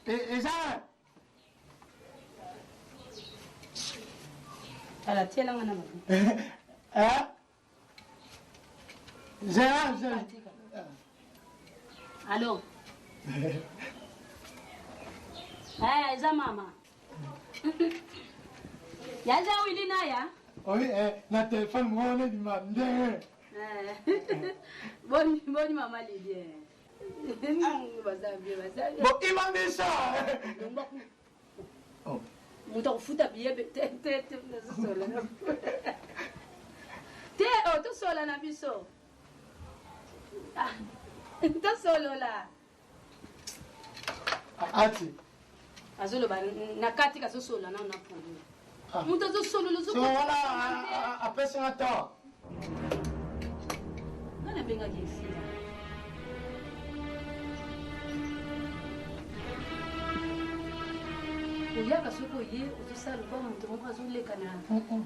Eza Tala tiela nga na mabe. Eh? Gérard, Gérard. Allo. Eh, eza mama. Yaza wili na ya? Oui, eh, na téléphone mwana ebima ndenge. Eh. Boni boni mama Lydie. Baza bien, baza bien. Bon, imamisa. Oh. Moto akofuta biye te te te nazosola. Te, oh, tosola na biso. Ah, tosolola. Ati. Azoloba na kati kazosolola nano na pulu. Ah. Moto azosolola So wana apesi nga tort. Nga nabengaki esila. Oyaka soki oye ozosala lokola moto moko azoleka na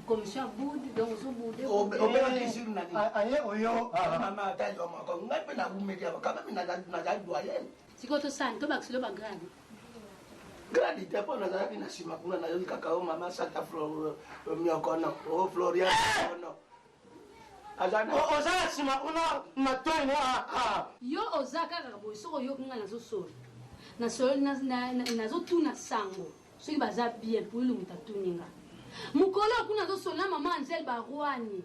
commission ya bude donc ozobude Obengaki Jules na nini? Aye oyo. Mama ata yo moko ngai mpe nawumeli awa quand même nazali doyen. Sikoyo tosani tobakisilo bagrade. Grade te mpo nazalaki na nsima kuna nayoki kaka o mama santa miokono o Floria miokono. Aza na Oza na nsima kuna matoi no. Yo oza kaka boye soki oyoki ngai nazosolola nasololi nazotuna sango soki baza bien pululu moto atuni nga mokolo kuna azosolola na mama Angele Barwani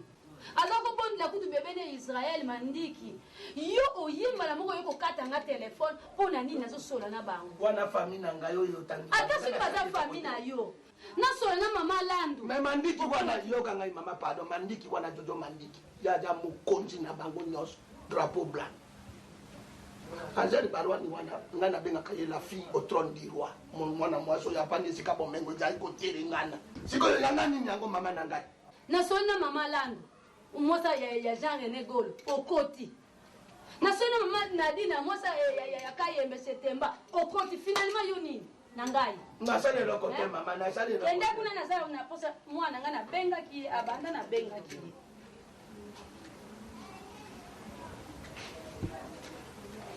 aza kobondela kutu bebe ne Israel mandiki yo oye mbala moko oye kokata nga telefone mpo na nini nazosolola na bango wana famille na ngai oyo otangi ata soki baza famille na yo nasolola na mama Landu me mandiki wana yoka ngai mama pardon mandiki wana jojo mandiki ye aza mokonzi na bango nyonso drapeau blanc Angèle Barwani wana ngai nabengaka ye la fille au trône du roi mwana mwasi oyo afandi esika bomengo ezali kotelengana sikoyo yanga nini yango mama na ngai nasoli na mama Landu mwasa ya, ya Jean René Golo okoti nasoli na mama Nadina mwasa ya, ya, ya, ya Kayembe Setemba okoti finalement yo nini na ngai nasali eloko te mama nasali eloko kende kuna naza na posa mwana ngai nabengaki ye abanda nabengaki ye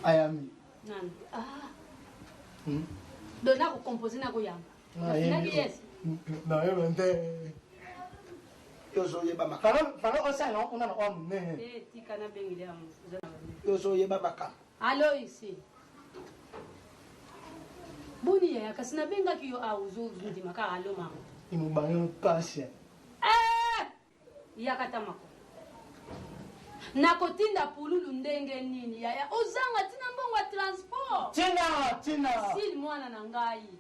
Ayami. nani ah. hmm? donc nakocompose nakoyamba nafinaki yes Nayeba nte. Yo ozoyeba makambo. Falo falo osala yango kuna na oyo monene. Eh, tika nabengeli yango oza na banini. Yo ozoyeba makambo. Allo ici. Boni yaya kasi nabengaki yo awa ozondima kaka allo mama. Imobange mpasi. Eh! Yaka ta makolo. Nakotinda pululu ndenge nini yaya ozanga tina mbongo ya transport. Tina tina. Sil mwana na ngai.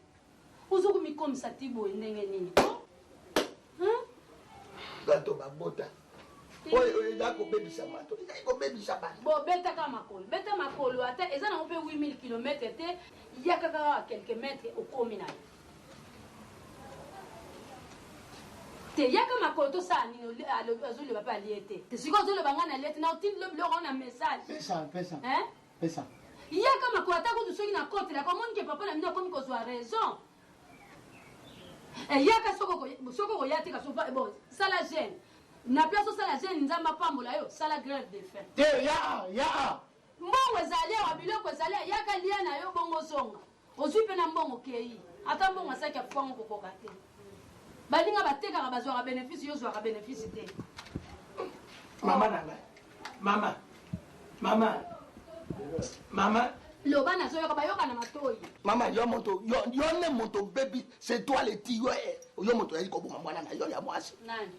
Ozo komikomisa ti boye ndenge nini ko? Hein? Bato babota. Oyo eza kobebisa bato, ezali kobebisa bato. Bo beta kaka makolo, beta makolo ata eza nango mpe 8000 km te, yaka kaka quelques mètres okomi na yo. Te yaka makolo tosala nini? Azoloba mpe alie te. Sikoyo ozoloba ngai nalie te, na otindilo biloko yango na message. Pesa pesa. Hein? Pesa. Yaka makolo ata kutu soki nakotelaka omoni ke papa na bino akomi kozwa raison. Eh, yaka soki okoya te kasi bon sala jeune na place osala jeune nzambe apambola yo sala grève de faim. Te ya ya. Mbongo ezali awa biloko ezali awa yaka lia na yo bongo ozonga. Ozwi pe na mbongo okeyi ata mbongo ya saki ya fufu yango okokoka te. Baninga batekaka bazwaka benefice yo ozwaka benefice te. Mama na ngai. Mama. Mama. Mama. Loba nazoyoka bayoka na matoyi. Mama yo moto yo, yo nde moto obebi c'est toi le tueur. Yo moto oyaki koboma mwana na yo ya mwasi. Nani?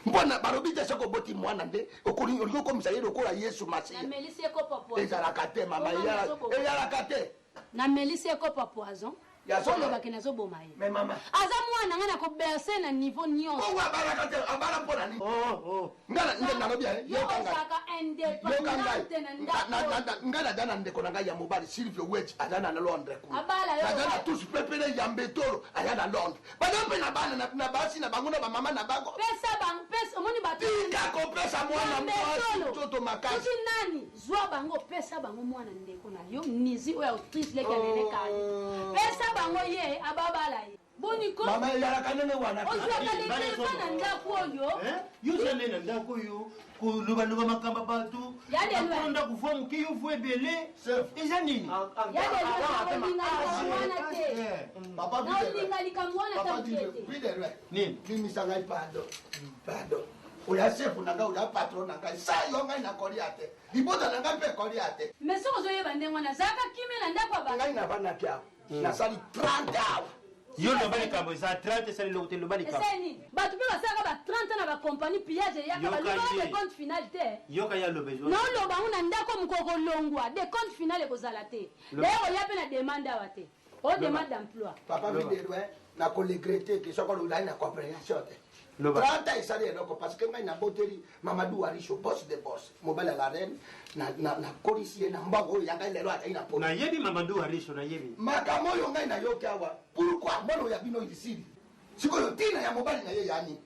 Mpona balobi te soki oboti mwana nde olingi okomisa ye lokola Yesu Masiya. Namelisi ye kopo poison. Ezalaka te mama, eyalaka te. Namelisi ye kopo poison. Ya solo. Oloba ke nazoboma ye. Mais mama. Aza mwana nga nako bercer na niveau nyonso. Bongo abalaka te, abala mpo na nini? Oh, oh. Nga na nde nalobi eh, Yo yoka ngai. ozalaka Yoka ngai. independante na Na- ndako. na- na- Nga naza na ndeko na ngai ya mobali Silvio Wedge aza na Londres kuna. Abala yo. Naza na tous pepele ya mbetolo aza na Londres. Baza mpe na bana na, na basi na bango na bamama na bango. Pesa bango, pesa omoni bato. Tika kopesa mwana mwasi nzoto makasi. Soki nani zwa bango pesa bango mwana ndeko na yo Nizi oyo autrice leki ya Nene Kali. Pesa bango ye ababala ye. Boni ko? Mama eyalaka ndenge wana te. Ozwaka lekeleka na ndako oyo. Yo oza nde na ndako oyo kolobaloba makambo ya bato. Ya lelo. Akolo ndako vwa moke yo vwa ebele. Eza nini? Ya lelo nakolinga likambo wana te. Papa Naolinga likambo wana ata moke te. Pidelwe. Nini? Bimisa ngai pardon. Pardon. Oya chef na ngai, oya patron na ngai. Sa yo ngai nakolia te. Libota na ngai mpe ekolia te. Mais soki ozoyeba ndenge wana, zalaka kimia na ndako ya bato. Ngai navandaki awa. Nasali 30 awa. Yo loba likambo eza 30 esali eloko te loba likambo. Esali nini? Bato mpe basalaka ba 30 ans na ba compagnie pillage eyaka Yoka balobaka ye. decompte final te. Yoka ye aloba ezo. Naoloba yango na ndako mokolo kolongwa decompte final ekozala te. D'ailleurs oya mpe na demande awa te. O demande d'emploi. Papa Pidelwe, nakoregrete te soki ozali na comprehension te. Loba. 30 ans esali eloko parce que ngai naboteli Mamadou Waricho boss de boss mobali ya la reine nakolisi ye na mbongo oyo ya ngai lelo azali na poto. Nayebi Mamadou Waricho nayebi. Makambo oyo ngai nayoki awa pourquoi mwana oyo ya bino Irisili sikoyo ntina ya mobali na ye yani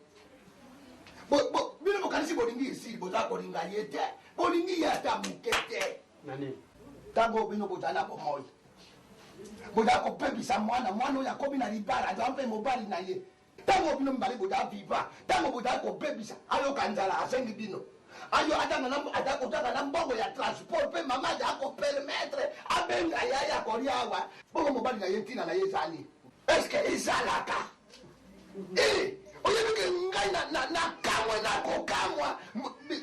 bino bokanisi bolingi Irisili boza kolinga ye te bolingi ye ata moke te. Nani? Ntango bino bozali na bomoi boza kopebisa mwana mwana oyo akomi na libala aza mpe mobali na ye. Ntango bino mibale boza viva ntango boza kobebisa ayoka nzala asengi bino ayo aza kotanga na mbongo ya transport mpe mama aza kopermettre abenga ye ya kolia awa bongo mobali na ye ntina na ye ezali est-ce que ezalaka? Oyebi ke ngai nakamwe nakokamwa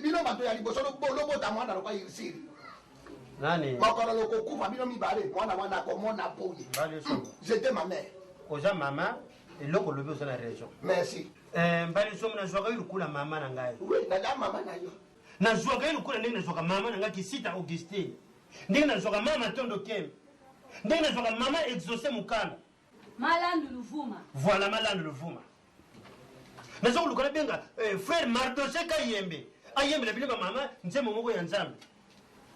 bino bato ya liboso lobota mwana lokwa Irisili. Nani? Mokolo lokokufa bino mibale mwana wana akomona boye. Mbali somo. J'étais ma mère. Oza mama eloko olobi oza na raison. Merci. Mbali somo nazwaka yo lokola mama na ngai. Oui, naza mama na yo. Nazwaka yo lokola ndenge nazwaka mama na ngai Kisita Augustine. Ndenge nazwaka mama Tondo Kembe. Ndenge nazwaka mama Exaucé Mukanda. Malandu Luvuma. Voilà Malandu Luvuma. Naza koluka nabenga frère Mardoché Kayembe. Ayembela bino ba mama nzembo moko ya Nzambe.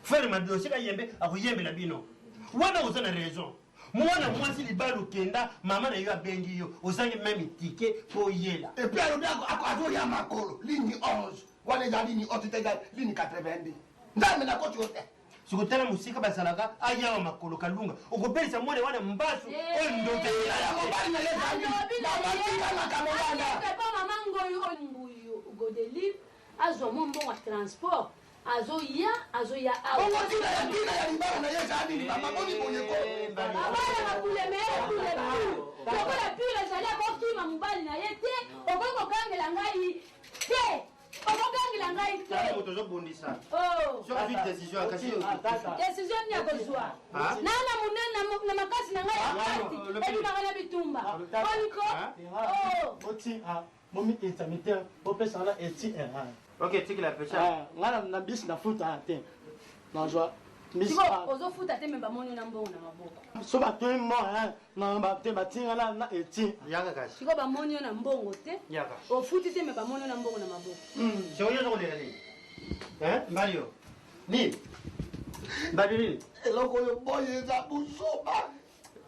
Frère Mardoché Kayembe akoyembela bino. Wana oza na raison. Mwana mwasi libala okenda mama na yo abengi yo ozangi même ticket po oyela. Et puis alobi azoya makolo ligne 11 wana eza ligne 11 te eza ligne 82. Nzambe nakoti yo te. Soki otala mosika bazalaka ayawa makolo kalunga okobelisa mwana wana mbasu oyo ndoto ya mobali na ye ezali. Alobi na Mama ye, tika makambo wana. akende mpo mama Ngoyi oyo Mbuyu Godelive azwa mwa mbongo ya transport azoya azoya awa. Bongo ntina ya ntina ya libala na ye ezali nini? Mama boni boye ko? Abala makule me ye kule pure. Lokola pure ezali akokima mobali na ye te, okoki kokangela ngai te. Okokangela ngai te. Tala moto ozobundisa. Oh. Soki ozwi décision, akasi yo. Décision nini akozwa? Ah? Na na monene, na makasi na ngai ya Ah, kati, lobi. ebimaka na bitumba. Ah, Boliko? Ah? Oh. Oti, ah, bomi intermittent, bopesa wana eti erreur. Ok, tikela pesa. Ah, ngai na bisi nafuta te. Nazwa mbisi, Siko, ah. ozofuta te, me bamoni yo na mbongo na maboko. So batuni mo, ah, na ba te, batinga na eti. Yaka kasi. Siko bamoni yo na mbongo te. Yaka. Ofuti te, me bamoni yo na mbongo na maboko. Siko yo ozokolela nini? Hein? Mbali yo. Nini? Mbali nini? Eloko oyo boye eza buzoba.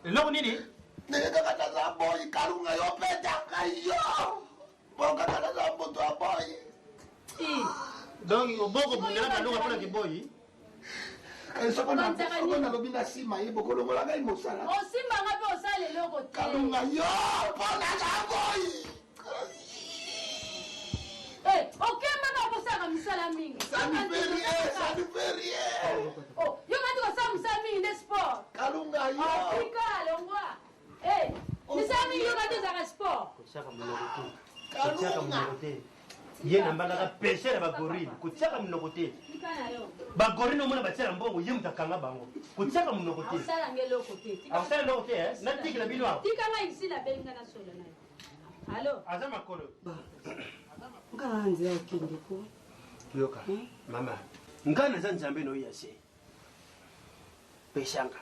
Eloko nini? Ndenge kaka naza boyi, kalunga yo petaka yo. Bo kaka naza moto ya boyi. I. Donc, oboko bundela kalunga mpona kiboyi? Soko Banzaka nini? nalobi na nsima ye, bokolongola ngai mosala. Osimbanga mpe osala eloko te. Kalunga yo mpo naza boyi. Eh, okembaka okosala misala mingi. Ça nous fait rien, ça nous fait rien. Oh, yo kati kosala misala mingi nde sport. Kalunga yo. Afrika longwa. Eh, misala mingi yo kati ozalaka sport. Kotiaka monoko te. Kalunga. Kotiaka monoko te. Ye na mbalaka pêcheur ya bagorille. Kotiaka monoko te. Tika na yo. Bagorille omona batiaka mbongo, ye moto akanga bango. Kotiaka monoko te. Akosala nge eloko te. Tika- Akosala eloko te, eh? Natikela bino awa. Tika ngai nsila abengi ngai na solo na yo. Allo? Aza makolo. Ba. Nga na nzela okende ko. Yoka, mama. Nga naza Nzambe na oyo ya se. Pesanga.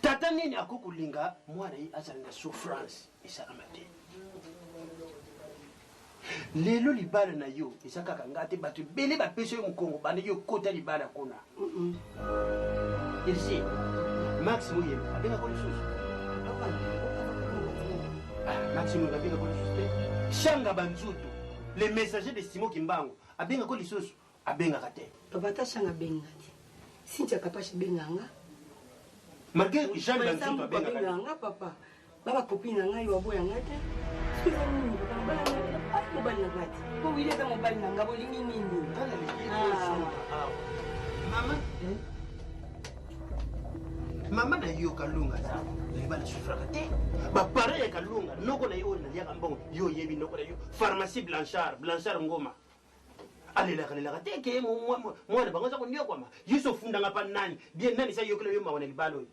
Tata nini akoki kolinga mwana ye azala na souffrance esalama te. Lelo libala na yo eza kaka nga te, bato ebele bapesi yo mokongo banda yo kota libala kuna. Elsie, Max Muyembe abengaka lisusu. Ah, Max Muyembe abengaka lisusu te. Shanga Banzutu, le messager de Simon Kimbangu, abengaka lisusu, abengaka te. Papa ta Shanga abenga te. Cynthia Kapash abenga nga. Malgré Jean Vincent Banzutu Mbuku abengaka abenga te. nga, papa. Ba ba copine na ngai baboya ngai te. Soki eza nini papa na bala ngai ah, mobali na ngai te. Po wili eza mobali na ngai bolingi nini? Ah. Mama eh? Mama na yo Kalunga aza nayeba na souffraka te baparent ya Kalunga noko na ye oyo naliaka mbongo yo oyebi noko na yo pharmacie Blanchard Blanchard Ngoma alelaka lelaka te ke mwana bango aza koniokwama yo so ofundanga pa nani bien nani sa yokela yo mawa na libala oyo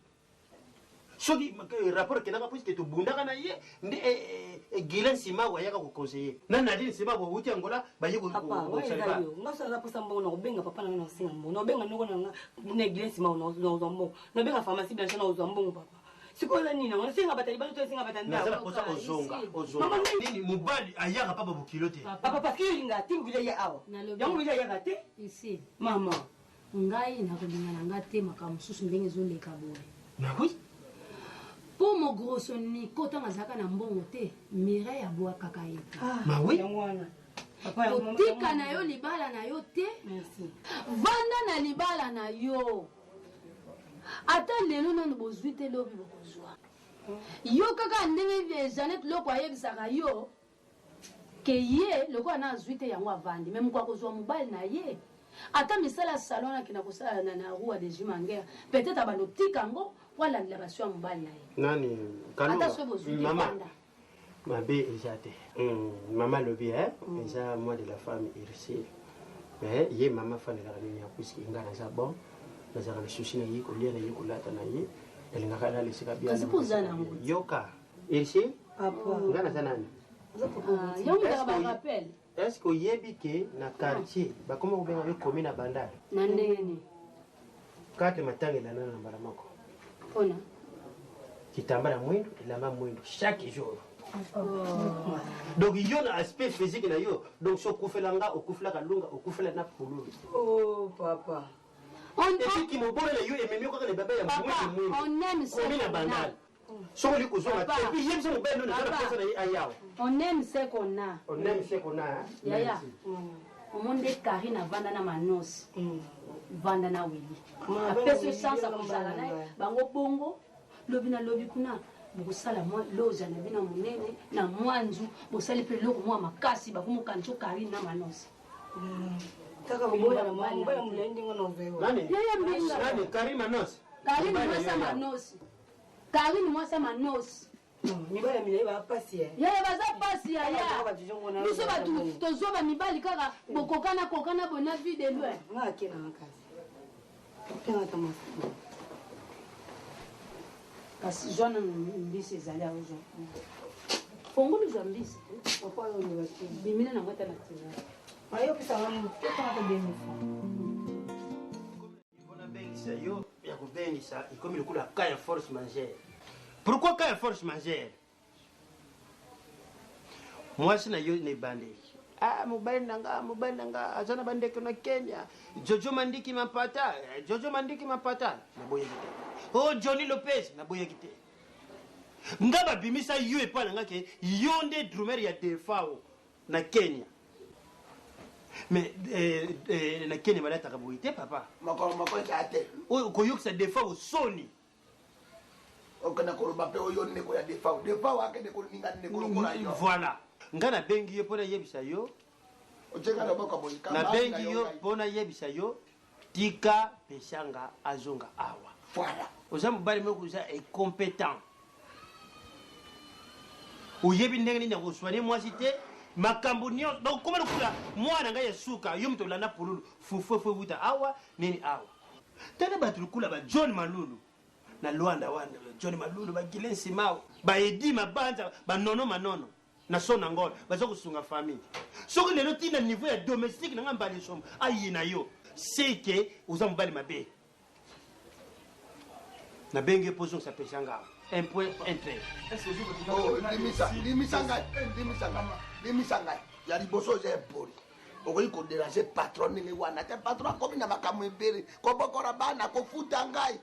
soki eh, rapport ekendaka puiske tobundaka na ye nde eh, eh, Guylain Simao ayaka koconseiller na Nadine Simao awuti Angola baye kosaleba nga so naza posa mbongo nakobenga papa na nga nakosenga mbongo nakobenga noko na nga na Guylain Simao nakozwa mbongo nabenga pharmacie blanche nakozwa mbongo papa sikoyo oza nini yango nasenga bata libanda to esenga bata ndako naza na posa ozonga ozonga nini mobali ayaka pa babokilo te papa parce que yo olinga te mobili aya awa yango mobili ayaka te mama Ngai nakolinga na nga te makambo mosusu ndenge ezoleka boye. Mais oui. Po mogroso Nico ntango azalaka na mbongo te, Mireille abwakaka ye te. Ah, Mais oui. Yango wana. Kotika na yo libala na yo te. Merci. Vanda na libala na yo. Ata lelo nanu bozwi te lobi bokozwa. Yo kaka ndenge Jeannette Loko ayebisaka yo ke ye lokola na azwi te yango avandi mais moko akozwa mobali na ye ata misala ya salon akenda kosala na, na rua de Jimanger peut-être abanda otika yango po alandela basio ya mobali na ye nani ata soki bozwi te mama vanda mabe eza te mama alobi eh, eza moi de la femme Ursule mais ye mama afandelaka nini ya puisque nga naza bon nazalaka na souci na ye kolia na ye kolata na ye nalingaka alala esika bien Kasi mpo oza na yango te. yoka Ursule Papa. Nga naza nani? Ah, yango ezalaka ba rappel. Est-ce que oyebi ke na quartier bakoma kobenga yo komi na bandal? Na ndenge nini? Kate matanga elanda na mbala moko. Pona? Kitambala mwindu, elamba mwindu chaque jour. Oh. Donc yo na aspect physique na yo, donc so okufela nga, okufela Kalunga, okufela na pululu. Oh papa. On, Et puis kimobolo na yo ememi yo kaka na baba ya mwindu mwindu. Komi na bandal. Soki olingi kozonga te, puis yebisa mobali no naza na posa na ye ayawa. On aime ce qu'on a. On aime ce qu'on a. Hein? Yaya. Omoni nde Karine avanda na Manos. Vanda na Willy. Apesi yo chance ya kozala na ye bango bongo lobi na lobi kuna bokosala mwa loja na bino ya monene na mwanzu bosali mpe eloko mwa makasi bakomokanisa Karine na Manos. Kaka koboya mobali molai ndenge wana ozwa yo. Nani? Yaya mbinga. Nani? Karine Manos. Karine mwasi ya Manos. Karine mwasi ya manosi. Mibali ya milayi ba pasi eh. Yaya baza pasi yaya. Biso batu tozwa ba mibali kaka bokokana kokana bona vie de loin. Nga akena makasi. Tena ta mwasi. Kasi zwa nanu mbisi ezali awa zwa. Fongoli zwa mbisi. Papa oyo oloba te. Bimina nango ata na tina. Ayo pesa nga moto tanga ta 2000 francs. Nabengisa yo ya kobengisa ekomi lokola cas ya force majeure. Pourquoi cas ya force majeure? Mwasi na yo na ebandeli. Ah, mobali na nga, mobali na nga aza na bandeko na Kenya. Jojo Mandiki Mapata, eh, Jojo Mandiki Mapata. Naboyaki te. Oh, Johnny Lopez, naboyaki te. Nga babimisa yo epai na nga ke yo nde drummer ya Defao na Kenya. Mais eh, eh, na Kenya balataka boye te papa. Mokolo moko eza te. Oyo koyokisa Defao soni. Okenda koloba mpe oyo ndeko ya Defao. Defao akende kolinga ndeko lokola yo. Voilà. Nga nabengi yo mpo nayebisa yo. Otie nga loboko boye. Nabengi yo mpo nayebisa yo tika Peshanga azonga awa. Voilà. Oza mobali moko oza incompetent. Oyebi ndenge nini ya kosoigne mwasi te makambo nyonso donc koma lokola mwana ngai ya suka yo moto olanda pululu fufuefu ewuta awa nini awa tala bato lokola ba John Malulu na Luanda wana John Malulu ba Guylain Simao ba Edi Mabanza ba Nono Manono na son angola baza kosunga famille soki lelo ti na niveau ya domestique na nga mbala esomo ayina yo seke oza mobali mabe nabengi yo mpo ozongisa pesa nga un point un trait oh, limisa limisa ngai limisa ngai limisa ngai ya liboso oza impoli okoki koderange patron ndenge wana te patron akomi na makambo ebele kobokola bana kofuta ngai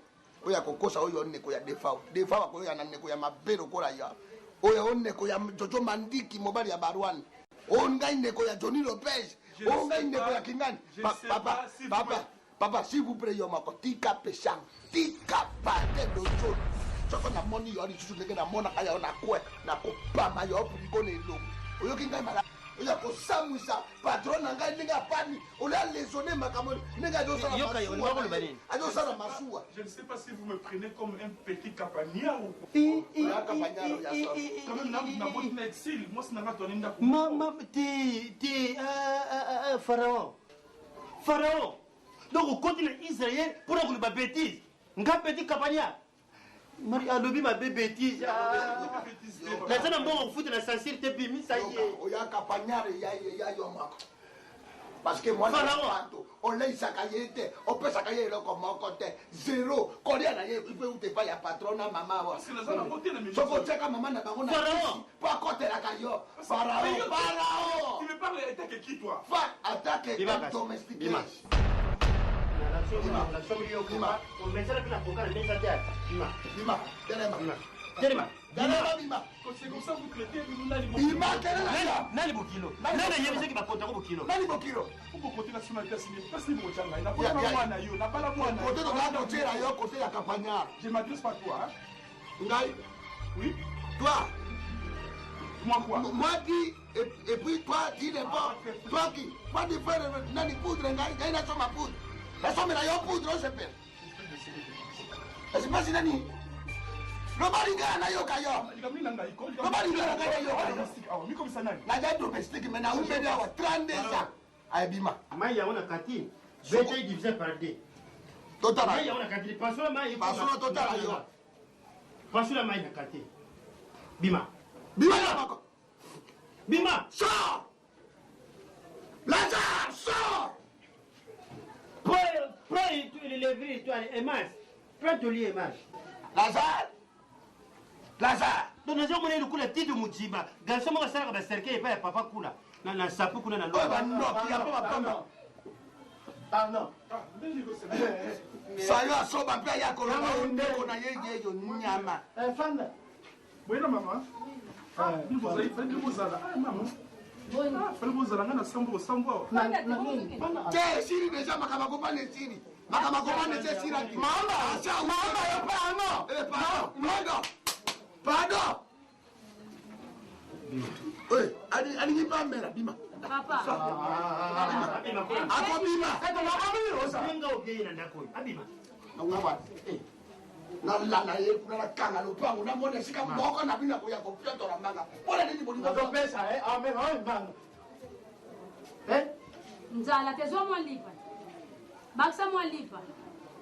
oyo akokosa oyo ndeko ya defao defao akoyoya na ndeko ya mabe lokola ya oyo o ndeko ya jojo mandiki mobali ya barwani o ngai ndeko ya johnny lopez o ngai ndeko ya kingani papa papa papa s'il vous plaît yo moko tika peshang tika pate dojolo soko na moni. Namoni yo lisusu ndenge namonaka yo na kwe, nakopama yo frigo na elongi. Oyoki ngai malamu? Oya kosamwisa patron na ngai ndenge apani, olia lesone makambo ndenge azosala Yoka yo, masuwa olinga koloba na ye. nini? Azosala masuwa. Je ne sais pas si vous me prenez comme un petit campagnard ou quoi. Oya campagnard ya solo. Quand même, na na boti na exil, moi c'est nanga toani ndako. Mama te te ah, ah, ah, pharaon pharaon donc okoti na israel mpona koloba bétise nga petit campagnard mari alobi mabe bétise ah. Naza na mbongo kofuta na sansire te, bimisa ye. Oya campagnard ya yo moko. Parce que mwana Pharaon. bato oleisaka ye te, opesaka ye eloko moko te, zero kolia na ye mpe ute epai ya patron na mama wa. Parce que naza na bote na Soki otiaka mama na bango na Pharaon. kisi, mpo akotelaka yo farao farao. Tu me parles état que qui, toi? Fa atake Bima kasi. domestique. Bima. Bima. Omesana mpe na koka na mesa te. Bima. Bima, telema. Bima, telema. Telema, bima. C'est comme ça que vous traitez nani? Bima, telema. Nani bokilo? Nani ayebisaki bakotako bokilo? Nani bokilo? Kote nationalité asili kasi bokotya ngai nakota mwana yo nabala mwana. Kote tokaa kotiela yo kote ya campagnard. Je m'adresse pas à toi, hein? Ngai. Oui. Toi. Moi quoi? Moi qui et puis toi qui n'importe toi qui toi tu fais nani poudre ngai ngai nasomba poudre nasomela yo poudre osepela esipasi nani lobali ngai nayoka yo. Likambo nini na ngai? Lobali ngai na ngai nayoka yo. Awa mikomisa nani? Naza domestique me naumeli awa 32 ans ayebima. Mai yango na kati bete divisé par deux. Totala. Mai yango na kati, pasola mai. Pasola, totala yo. Pasola mai na kati. Bima. Bima na moko. Bima. Sors, Lazare, sors. Prends le levure, toi, et marche. Prends ton lit et marche. Lazare, Lazare. Donc nazomona ye lokola tito mojiba garçon moko asalaka bacercueil epai ya papa kuna na sapu kuna na oyo bandoki ya mpo bapamba. Pardon. Sayo asoba mpe aya koloba oyo ndeko na ye yeyo nyama. Fanda. Boyena mama, bino bozali fali, bino bozala. Ah mama. Ah, fali bozala ngai na sambo kosambo awa. Na na nini? Fanda. Te, esili deja makambo akopana, esili makambo akopana esi esilaki. Mama, mama, yo pardon. Eh, pardon, pardon, pardon. Eh, alingi mpe amela bima. Papa. Akobima. Ndenge okei na ndako oyo, abima. Nalala ye kuna, nakanga lopango, namona esika moko na bino akoya kopiotola mbanga mpona nini bolingo. Nazopesa eh, amen, oyo mbanga. Eh? Nzala te, zwa mwa lipa, bakisa mwa lipa.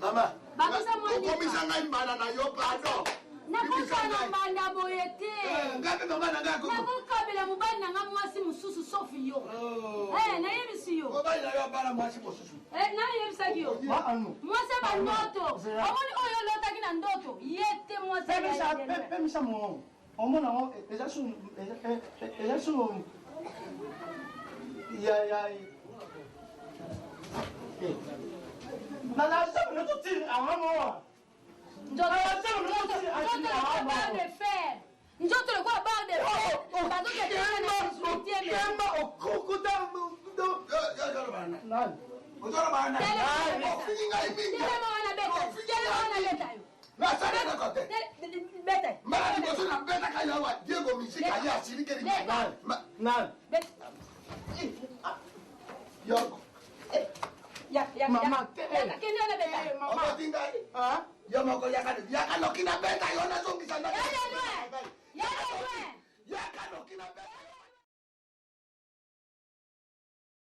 Mama. Bakisa mwa lipa. Okomisa ngai mbala na yo, pardon. Nakosala mbanda boye te. Ngai mpe mama na ngai akoko Nakokabela mobali na nga mwasi mosusu sauf yo. Eh, nayebisi yo. Mobali na yo abala mwasi mosusu? Eh, nayebisaki yo. Ma anu. Mwasi ya bandoto omoni oyo olotaki na ndoto ye te, mwasi ya Pemisa, pemisa mo. Omona ngo eza su ya. Eh. Na na sabu na tuti ahamo. Nzoto lokola barre de fer, nzoto lokola barre de fer, bazokende na 18e. Kemba okukuta do. Nani? Ozoloba na Telema. ofingi ngai mingi. Telema wana, beta. Ofingi Telema wana, ngai mingi. beta yo. Nasali eloko te. Beta. Mbala liboso nabetaka yo awa, Diego Misika ye asilikeli. Nani? Nani? Beta. Yoko. Mama, te. Kende wana, beta. Mama. Oboti ngai. Ah? Yo moko yaka, yaka noki nabeta yo, nazongisa. Yaya loin, yaya loin. Yaka noki nabeta yo.